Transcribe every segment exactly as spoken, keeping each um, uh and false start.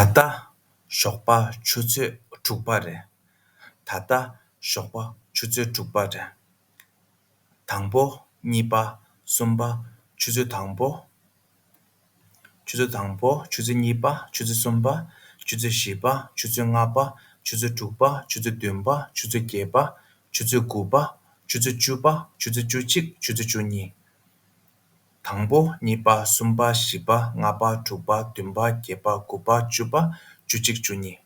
ད་ལྟ་ཞོགས་པ་ཆུ་ཚོད་དྲུག་པ་རེད། ད་ལྟ་ཞོགས་པ་ཆུ་ཚོད་དྲུག་པ་རེད། དང་པོ། གཉིས་པ། གསུམ་པ། ཆུ་ཚོད་དང་པོ། ཆུ་ཚོད་དང་པོ། ཆུ་ཚོད་གཉིས་པ། ཆུ་ཚོད་གསུམ་པ། ཆུ་ཚོད་བཞི་པ། ཆུ་ཚོད་ལྔ་པ། ཆུ་ཚོད་དྲུག་པ། ཆུ་ཚོད་བདུན་པ། ཆུ་ཚོད་བརྒྱད་པ། ཆུ་ཚོད་དགུ་པ། ཆུ་ཚོད་བཅུ་པ། ཆུ་ཚོད་བཅུ་གཅིག། ཆུ་ཚོད་བཅུ་གཉིས། དང་པོ། གཉིས་པ། གསུམ་པ། བཞི་པ། ལྔ་པ། དྲུག་པ། བདུན་པ། བརྒྱད་པ། དགུ་པ། བཅུ་པ། བཅུ་གཅིག། བཅུ་གཉིས།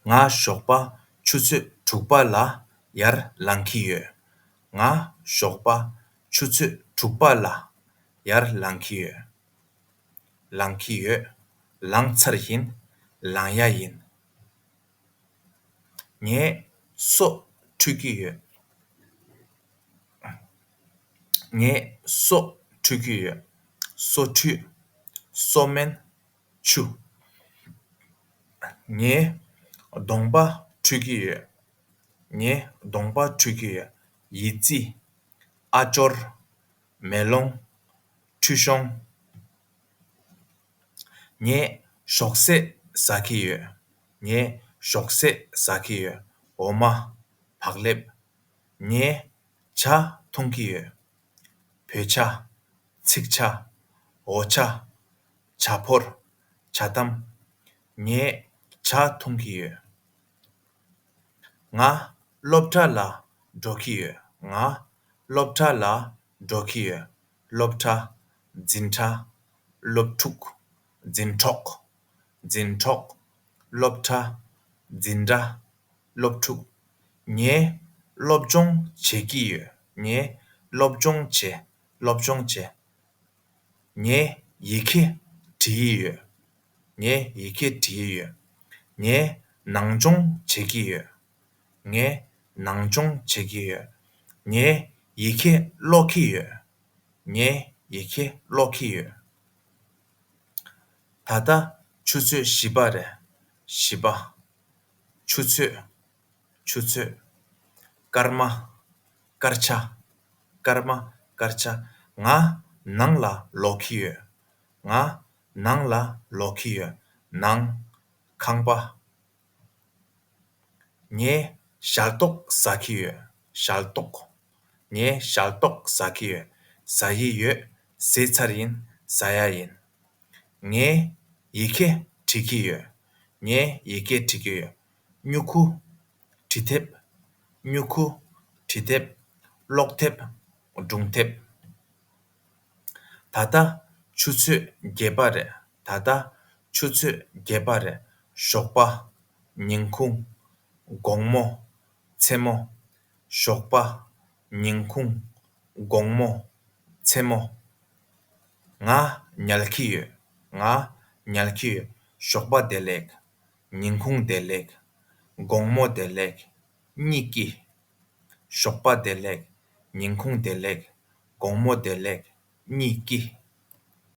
ང་ཞོགས་པ་ཆུ་ཚོད་དྲུག་པ་ལ་ཡར་ལངས་ཀྱི་ཡོད། ང་ཞོགས་པ་ཆུ་ཚོད་དྲུག་པ་ལ་ཡར་ལངས་ཀྱི་ཡོད། ལངས་ཀྱི་ཡོད། ལངས་ཚར་ཡིན། ལངས་ཡ་ཡིན། ངས་སོ་འཁྲུད་ཀྱི་ཡོད། ངས་སོ་འཁྲུད་ཀྱི་ཡོད། སོ་འཁྲུད། སོ་སྨན། ཆུ། ངས་གདོང་པ་འཁྲུད་ཀྱི་ཡོད། ངས་གདོང་པ་འཁྲུད་ཀྱི་ཡོད། ཡི་ཙི། ཨ་ཅོར། མེ་ལོང་། ཁྲུས་གཞོང་། ངས་ཞོགས་ཟས་ཟ་གི་ཡོད། ངས་ཞོགས་ཟས་ཟ་གི་ཡོད། འོ་མ། བག་ལེབ། ངས་ཇ་འཐུང་གི་ཡོད། བོད་ཇ། ཚིག་ཇ། འོ་ཇ། ཇ་ཕོར། ཇ་དམ། ངས་ཇ་འཐུང་གི་ཡོད། ང་སློབ་གྲྭ་ལ་འགྲོ་གི་ཡོད། ང་སློབ་གྲྭ་ལ་འགྲོ་གི་ཡོད། སློབ་གྲྭ། འཛིན་གྲྭ། སློབ་ཕྲུག་འཛིན་གྲོགས། འཛིན་གྲོགས། སློབ་གྲྭ། འཛིན་གྲྭ། སློབ་ཕྲུག་ངས་སློབ་སྦྱོང་བྱེད་ཀྱི་ཡོད། ངས་སློབ་སྦྱོང་བྱེད། སློབ་སྦྱོང་བྱེད། ངས་ཡི་གེ་འབྲི་ཡི་ཡོད། ངས་ཡི་གེ་འབྲི་ཡི་ཡོད། ངས་ནང་སྦྱོང་བྱེད་ཀྱི་ཡོད། ངས་ནང་སྦྱོང་བྱེད་ཀྱི་ཡོད། ངས་ཡི་གེ་ཀློག་གི་ཡོད། ངས་ཡི་གེ་ཀློག་གི་ཡོད། ད་ལྟ་ཆུ་ཚོད་བཞི་པ་རེད། བཞི་པ། ཆུ་ཚོད། ཆུ་ཚོད། སྐར་མ། སྐར་ཆ། སྐར་མ། སྐར་ཆ། ང་ནང་ལ་ལོག་གི་ཡོད། ང་ནང་ལ་ལོག་གི་ཡོད། ནང་། ཁང་པ། ངས་ཞལ་ཏོག་ཟ་གི་ཡོད། ཞལ་ཏོག་ངས་ཞལ་ཏོག་ཟ་གི་ཡོད། ཟ་ཡི་ཡོད། ཟས་ཚར་ཡིན། ཟ་ཡ་ཡིན། ངས་ཡི་གེ་འབྲི་གི་ཡོད། ངས་ཡི་གེ་འབྲི་གི་ཡོད། སྨྱུ་གུ། འབྲི་དེབ། སྨྱུ་གུ། འབྲི་དེབ། ཀློག་དེབ། སྒྲུང་དེབ། ད་ལྟ་ཆུ་ཚོད་བརྒྱད་པ་རེད། ད་ལྟ་ཆུ་ཚོད་བརྒྱད་པ་རེད། ཞོགས་པ། ཉིན་གུང་། དགོང་མོ། མཚན་མོ། ཞོགས་པ། ཉིན་གུང་། དགོང་མོ། མཚན་མོ། ང་ཉལ་གྱི་ཡོད། ང་ཉལ་གྱི་ཡོད། ཞོགས་པ་བདེ་ལེགས། ཉིན་གུང་བདེ་ལེགས། དགོང་མོ་བདེ་ལེགས། གཉིད་ཀྱི། ཞོགས་པ་བདེ་ལེགས། ཉིན་གུང་བདེ་ལེགས། དགོང་མོ་བདེ་ལེགས། གཉིད་ཀྱི།